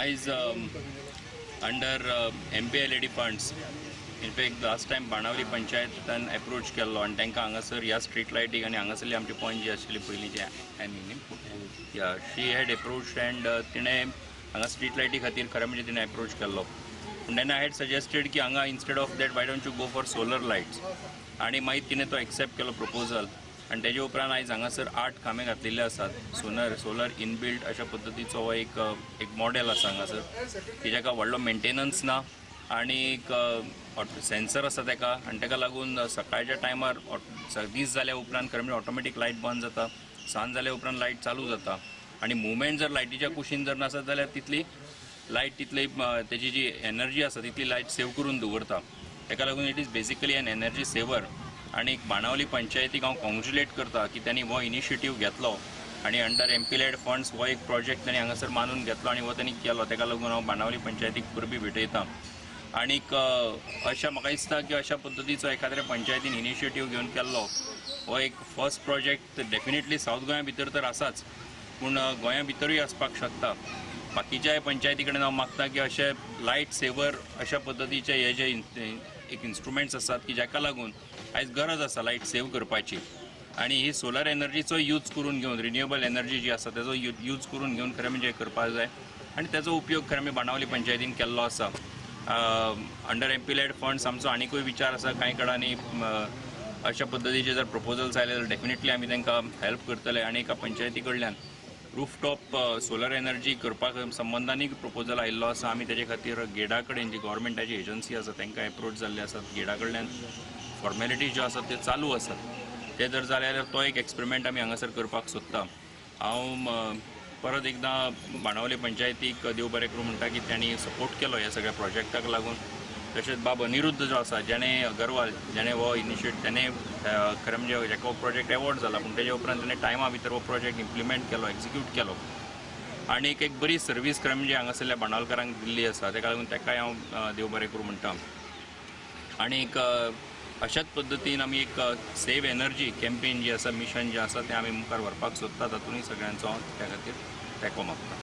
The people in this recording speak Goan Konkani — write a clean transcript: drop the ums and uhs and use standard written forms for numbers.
आयज under MPLAD funds, in fact last time Benaulim पंचायतान approach केल्लो आनी तांकां हांगासर ह्या स्ट्रीट लायटीक आनी हांगासरली आमची पणजी आशिल्ली पयलींची एनी या शी हॅड एप्रोच अँड तिणें हांगा स्ट्रीट लायटी खातीर खरें म्हणजे तिणें एप्रोच केल्लो. पूण तेन्ना I had suggested की हांगा instead of that why don't you go for solar lights, आनी मागीर तिणें तो एक्सेप्ट केलो प्रपोजल. आनी तेजे उपरांत आयज हांगासर 8 खांबे घातलेले आसात. सोलर इनबिल्ट अशा पद्दतीचो हो एक मॉडेल आसा हांगासर की जाका व्हडलो मेंटेनन्स ना आनी एक सेन्सर आसा ताका, आनी ताका लागून सकाळच्या टायमार दीस जाल्या उपरांत खरें म्हणजे ऑटोमॅटीक लायट बंद जाता, सांज जाल्या उपरांत लायट चालू जाता. आनी मुवमेंट जर लायटीच्या कुशीन जर नासत जाल्यार तितली लायट तितली तेजी जी एनर्जी आसा तितली लायट सेव करून दवरता. ताका लागून it is basically an energy saver. आनी बाणावली पंचायतीक हांव कॉंग्रेच्युलेट करता की त्यांनी हो इनिशिएटीव घेतलो आनी अंडर एमपीलॅड फंड्स हो एक प्रोजेक्ट त्यांनी हांगासर मानून घेतलो आनी हो त्यांनी केलो. ताका लागून हांव बाणावली पंचायतीक परबीं भेटयता. आनीक अशा म्हाका दिसता की अशा पद्दतीचो एखाद्या पंचायतीन इनिशिएटीव घेवन केल्लो हो एक फर्स्ट प्रोजेक्ट डेफिनेटली सावथ गोंया भितर तर आसाच, पूण गोंया भितरूय आसपाक शकता. बाकीच्याय पंचायती कडेन हांव मागता की अशे लायट सेवर अशा पद्दतीचे हे जे एक इन्स्ट्रुमेंट्स आसात की जाका लागून आयज गरज आसा लायट सेव करपाची, आनी ही सोलर एनर्जीचो यूज करून घेवन रिन्युएबल एनर्जी जी आसा तेजो यूज करून घेवन खरें म्हणजे करपाक जाय. आनी तेजो उपयोग खरें म्हणजे बाणावली पंचायतीन केल्लो आसा. अंडर एमपीलॅड फंड्स आमचो आनिकूय विचार आसा, कांय कडांनी अशा पद्दतीचे जर प्रपोजल्स आयले जाल्यार डेफिनेटली आमी तांकां हेल्प करतले. आनी एका पंचायती कडल्यान रुफटॉप सोलर एनर्जी करपाक संबंदानूय प्रपोजल आयिल्लो आसा. आमी तेजे खातीर गेडा कडेन जी गव्हर्मेंटाची एजन्सी आसा तांकां एप्रोच जाल्ले आसात. गेडा कडल्यान फॉर्मेलिटीज ज्यो आसात त्यो चालू आसात. ते जर जाले जाल्यार तो एक एक्सपेरिमेंट आमी हांगासर करपाक सोदता. हांव परत एकदां बाणावले पंचायतीक देव बरें करूं म्हणटा की तांणी सपोर्ट केलो ह्या सगळ्या प्रोजेक्टाक लागून. तशेंच बाब अनिरुद्ध जो आसा जेणें अगरवाल जेणें हो इनिशिएट तेणें खरें म्हणजे जाका हो प्रोजेक्ट एवॉर्ड जाला, पूण तेजे उपरांत तेणें टायमा भितर हो प्रोजेक्ट इम्प्लिमेंट केलो, एक्जिक्यूट केलो आनी एक बरी सर्वीस खरें म्हणजे हांगासरल्या बाणावलकारांक दिल्ली आसा. ताका लागून ताकाय हांव देव बरें करूं म्हणटा. आनीक अशाच पद्दतीन आमी एक सेव एनर्जी कॅम्पेन जी आसा, मिशन जें आसा तें आमी मुखार व्हरपाक सोदता. तातूंतय सगळ्यांचो हांव त्या खातीर तेंको मागता.